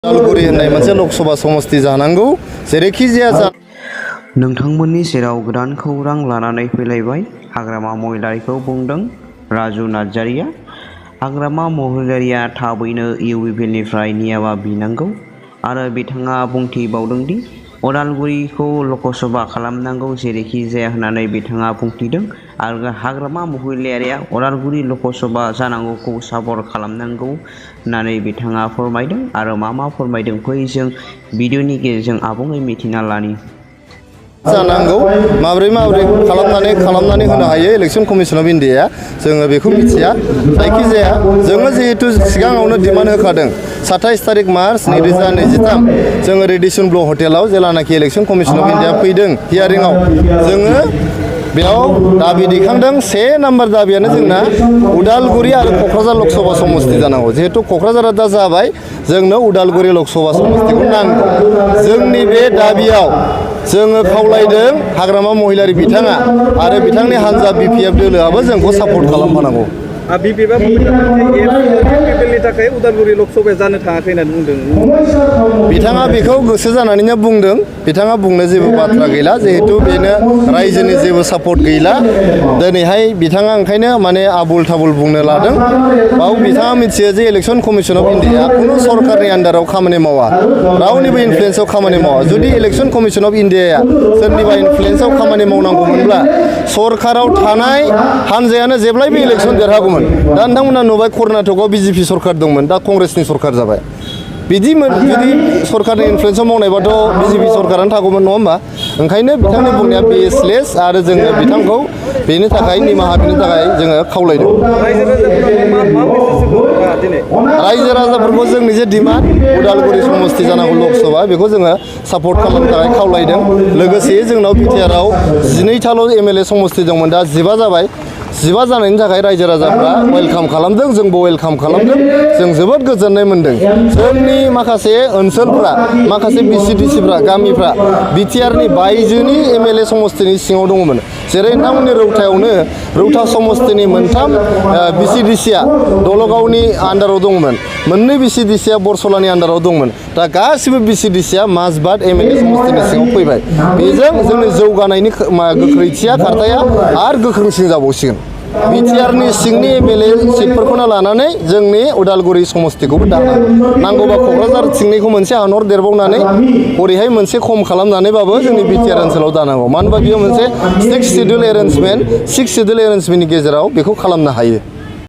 उदालगुरि होननाय मोनसे लकसभा समस्ति जानांगौ जेरैखि जाया नोंथांमोननि सेराव गोदान खौरां लानानै फैलायबाय। हाग्रामा महिलारिखौ बुंदों राजु नार्जारिया। हाग्रामा महिलारिया थाबैनो इउपिपिएलनिफ्राय निमाहा बिनांगौ आरो बिथाङा बुंथिबावदों दि उदालगुरिखौ लकसभा खालामनांगौ जेरैखि जाया होननानै बिथाङा बुंथिदों आरो हाग्रामा महिलारिया उदालगुरि लकसभा जानांगौखौ सापर्ट खालामनांगौ होननानै बिथाङा फोरमायदों आरो मा फोरमायदों फै जों भिडिअनि गेजेरजों आबुङै मिथिना लानि। जानांगौ माब्रै खालामनानै होनो हायो इलेक्शन कमिशन अफ इन्डिया जोङो बेखौ मिथिया। जायखिजाया जोङो जिहेतु सिगाङावनो डिमान्ड होखादों 27 तारिख मार्च 2023 जोङो रेडिसन ब्लक हटेलाव जेलानाखि इलेक्शन कमिशन अफ इन्डिया फैदों हियारिंआव जोङो बेयाव दाबि दैखांदों। से नाम्बार दाबियानो जोंना उदालगुरि आरो क'क्राझार लकसभा समस्ति जानांगौ। जिहेतु क'क्राझारा दा जाबाय जोंनो उदालगुरि लकसभा समस्तिखौ नांगौ। जोंनि बे दाबियाव जोङो खावलायदों हाग्रामा महिलारि बिथाङा आरो बिथांनि हानजा बिपिएफ दोलोआबो जोंखौ सापर्ट खालामफानांगौ। बिपिएलनि थाखाय उदालगुरि लकसभाया जानो थाङाखै होननानै बुंदों। बिथाङा बेखौ गोसो जानानैनो बुंदों। बिथाङा बुंनो जेबो बाथ्रा गैला जिहेतु बेनो रायजोनि जेबो सापर्ट गैला। दिनैहाय बिथाङा ओंखायनो माने आबुल थाबुल बुंनो लादों। बाव बिथाङा मिथियो जे इलेक्शन कमिशन अफ इन्डिया खुनु सरकारनि आन्दाराव खामानि मावा, रावनिबो इनफ्लुयेन्सआव खामानि मावा। जुदि इलेक्शन कमिशन अफ इन्डियाया सोरनिबा इनफ्लुयेन्सआव खामानि मावनांगौमोनब्ला सरकाराव थानाय हानजायानो जेब्लायबो इलेक्शन देरहागौमोन। दा नोंथांमोना नुबाय कर्नाटकआव बिजेपि सरकार दंमोन, दा कंग्रेसनि सरकार जाबाय। जुदि सरकारनि इनफ्लुयेन्सआव मावनायबाथ' बिजेपि सरकारानो थागौमोन नङा होमबा? ओंखायनो बिथांनि बुंनाया बेसलेस आरो जोङो बिथांखौ बेनि थाखाय निमाहा बिनो थाखाय जोङो खावलायदों। रायजो राजाफोरखौ जोंनि जे डिमान्ड उदालगुरि समस्ति जानांगौ लकसभा बेखौ जोङो सापर्ट खालामनो थाखाय खावलायदों। लोगोसे जोंनाव बिटिआरआव 12थाल' एमएलए समस्ति दंमोन, दा 15 जाबाय। 15 जानायनि थाखाय रायजो राजाफ्रा वेलकाम खालामदों, जोंबो वेलकाम खालामदों। जों जोबोद गोजोननाय मोनदों। जोंनि माखासे ओनसोलफ्रा माखासे बिसिडिसिफ्रा गामिफ्रा बिटिआरनि बायजोनि एमएलए समस्तिनि सिङाव दङमोन। जेरै नोंथांमोननि रौतायावनो रौता समस्तिनि मोनथाम बिसिडिसिया दलगावनि आन्दाराव दंमोन, मोननै बिसिडिसिया बरसलानि आन्दाराव दंमोन। दा गासिबो बिसिडिसिया माजबाद एमएलए समस्तिनि सिङाव फैबाय। बेजों जोंनि जौगानायनि गोख्रैथिया खारथाया आरो गोख्रोंसिन जाबावसिगोन। बिटिआरनि सिंनि एमएलए सिटफोरखौनो लानानै जोंनि उदालगुरि समस्तिखौबो दानो नांगौबा क'क्राझार सिंनिखौ मोनसे हानहर देरबावनानै ओरैहाय मोनसे खम खालामनानैबाबो जोंनि बिटिआर ओनसोलाव दानांगौ। मानो होनबा बेयो मोनसे 6 सिडिउल एरेन्जमेन्टनि गेजेराव बेखौ खालामनो हायो।